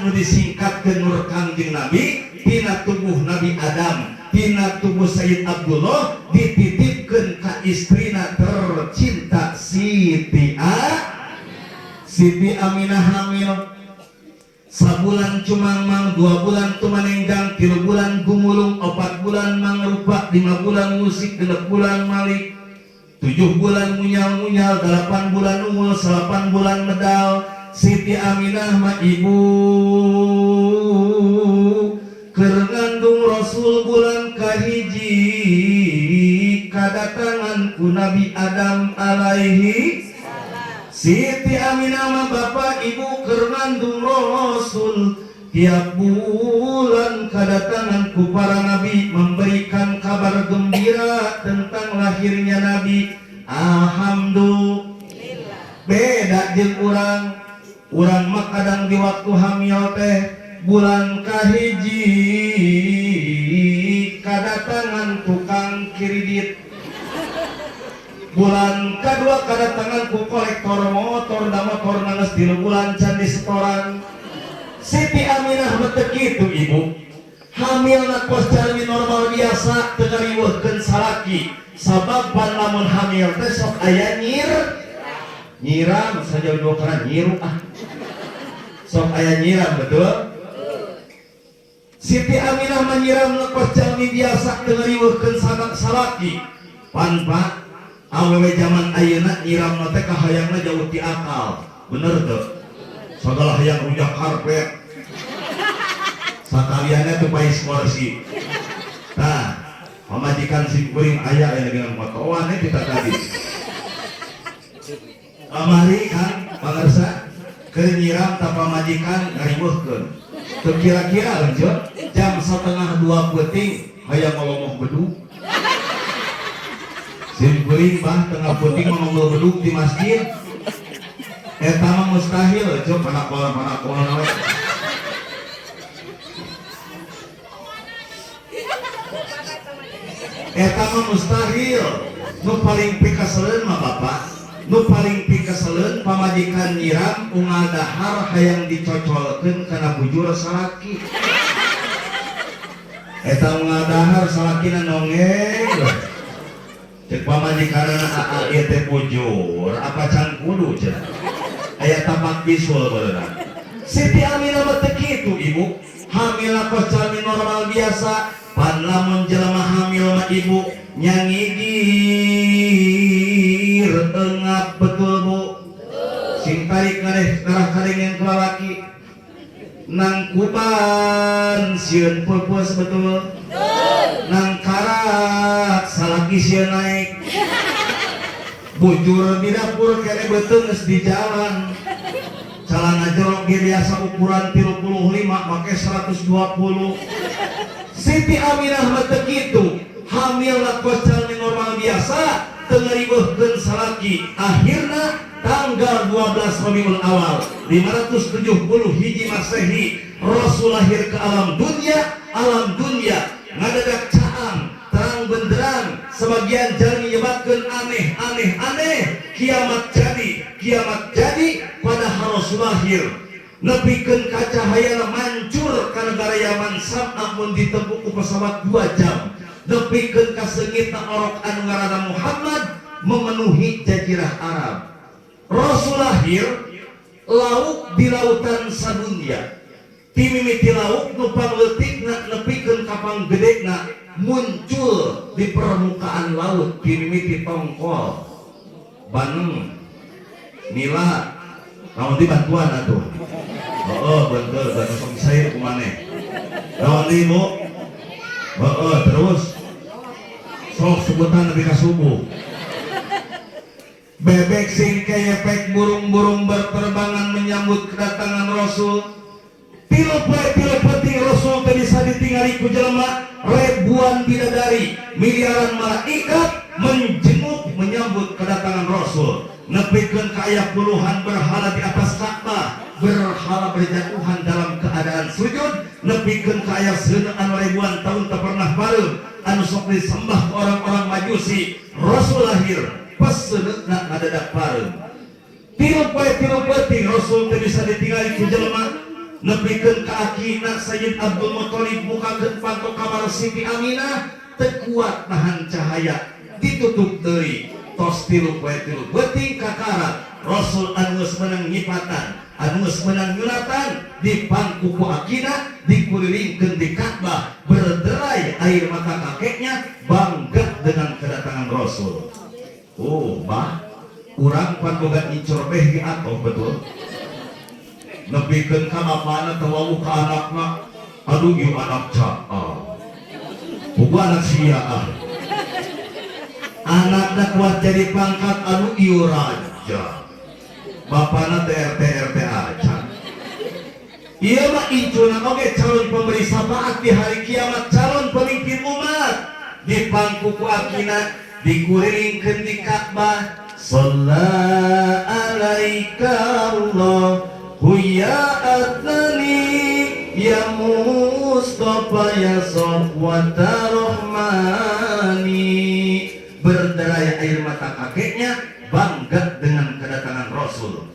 nu disingkatkeun Nur Kangjeng Nabi tina tubuh Nabi Adam, tina tubuh Sayyid Abdullah dititipkeun ka istrina tercinta Siti A. Siti Aminah hamil sabulan cumangmang, 2 bulan tumanenggang, 3 bulan gumulung, 4 bulan mangrupa, 5 bulan musik, 6 bulan malik, 7 bulan munyal-munyal, 8 bulan unggul, 9 bulan medal. Siti Aminah mah, ibu, keur ngandung Rasul bulan kahiji kadatangan ku Nabi Adam alaihi. Siti Aminah mah, bapak ibu, keur ngandung Rasul tiap bulan kedatangan ku para nabi memberikan kabar gembira tentang lahirnya Nabi. Alhamdulillah, beda jeung urang. Urang mah kadang di waktu hamil teh bulan kahiji kadatangan tukang kredit, bulan kedua kadatangan ku kolektor motor, da motor geus 3 bulan can disetoran. Siti Aminah mah teu kitu, ibu. Hamil kos jalmi normal biasa, teu ngariweuhkeun salaki, sabab pan lamun hamil teh sok aya nyiram saja dua karena nyiru ah, sok aya nyiram, betul. Siti Aminah menyiram kos jalmi biasa, teu ngariweuhkeun salaki. Pan, Pak, awewe zaman ayeuna nyiram teh kahayangna jauh ti akal, bener tuh. Segala hayang rujak karpet sakaliannya tuh pais kursi. Nah, pamajikan si kuring aya aya dengan motoan kita tadi kamari kan pangersa keur nyiram ta pamajikan ngariweuhkeun teu kira-kira. Lanjut jam 1.30 peuting hayang ngolomoh bedug. Sim kuring, bah, tengah peuting mah ngomong bedug di masjid, eta mah mustahil. Coba panakolan panakolan we. Eta mah mustahil. Nu paling pikaseleun mah, bapak, nu paling pikaseleun pamajikan nyiram unggal dahar hayang dicocolkeun kana bujur salaki. Eta unggal dahar salakina nongeng, cek pamajikanana, "Aa, ieu teh bujur apa can kudu?" Cenah aya tapak bisul beurang. Siti Aminah mah teu kitu, ibu. Hamil kos jalmi normal biasa. Pan lamun jelema hamil mah, ibu, nyangigir engap, betul, Bu? Sing tarik ngareh ngarah kadeng ku lalaki, nangkuban sieun peupeus, betul? Nangkarak salaki sieun naik, bujur di dapur kene beuteung geus di jalan, celana jorok ge biasa ukuran 35 make 120. Siti Aminah mah teu kitu, hamil kos jalmi normal biasa, teu ngariweuhkeun salaki. Akhirna tanggal 12 Rabiul Awal 570 hiji Masehi Rasul lahir ke alam dunia. Alam dunia ngadadak caang, terang benderang. Sebagian jalmi nyebatkeun aneh aneh aneh, kiamat jadi, kiamat jadi. Padahal Rasul lahir nepikeun ka cahayana mancur ka negara Yaman, Sab'a mun ditempuh ku pesawat 2 jam, nepikeun ka seungitna orok anu ngaranna Muhammad memenuhi jazirah Arab. Rasul lahir, lauk di lautan sadunya ti mimiti lauk nu pangleutikna nepikeun ka panggedena muncul di permukaan laut, ti mimiti tongkol, bandeng, nila, naon di bantuan atuh. Oh, betul, bantu sok sayur kumaneh, naon di, Bu? Oh, terus sok sebutan lebih ka subuh. Bebek sing keyepek, burung-burung berterbangan menyambut kedatangan Rasul. Tilu poe tilu peuting Rasul teu bisa ditingali ku jelema. Ribuan bidadari, miliaran malaikat menjenguk menyambut kedatangan Rasul, nepikeun ka aya puluhan berhala di atas Ka'bah, berhala berjatuhan dalam keadaan sujud, nepikeun ka aya seuneu anu ribuan tahun tak pernah pareum, anu sok disembah ku orang-orang Majusi. Rasul lahir pas seuneuna ngadadak pareum. 3 poe 3 peuting Rasul teu bisa ditingali ku jelema. Nepikeun ka akina Sayyid Abdul Muthalib, bukakeun panto kamar Siti Aminah, teu kuat nahan cahaya, ditutup deui. Tos 3 poe 3 peuting kakara Rasul anu geus meunang nyipatan, anu geus meunang nyunatan, dipangku ku akina, dikulilingkeun di Ka'bah, berderai air mata kakeknya, bangga dengan kedatangan Rasul. Oh bah, urang pan boga incorobeh di atoh, betul? Nepikeun ka bapana teu wawuh ka anakna, "Aduh, ieu anak caah, buku anak sia ah." Anakna kuat jadi pangkat, "Aduh, ieu raja." Bapana teh RT RT aja. Ieu mah incuna oge calon pemberi syafaat di hari kiamat, calon pemimpin umat, dipangku ku akina, dikulilingkeun di Ka'bah. Shalla alaika Allah ya adnani ya Mustafa ya Sofwata Rahmani. Berderai air mata kakeknya, bangga dengan kedatangan Rasul.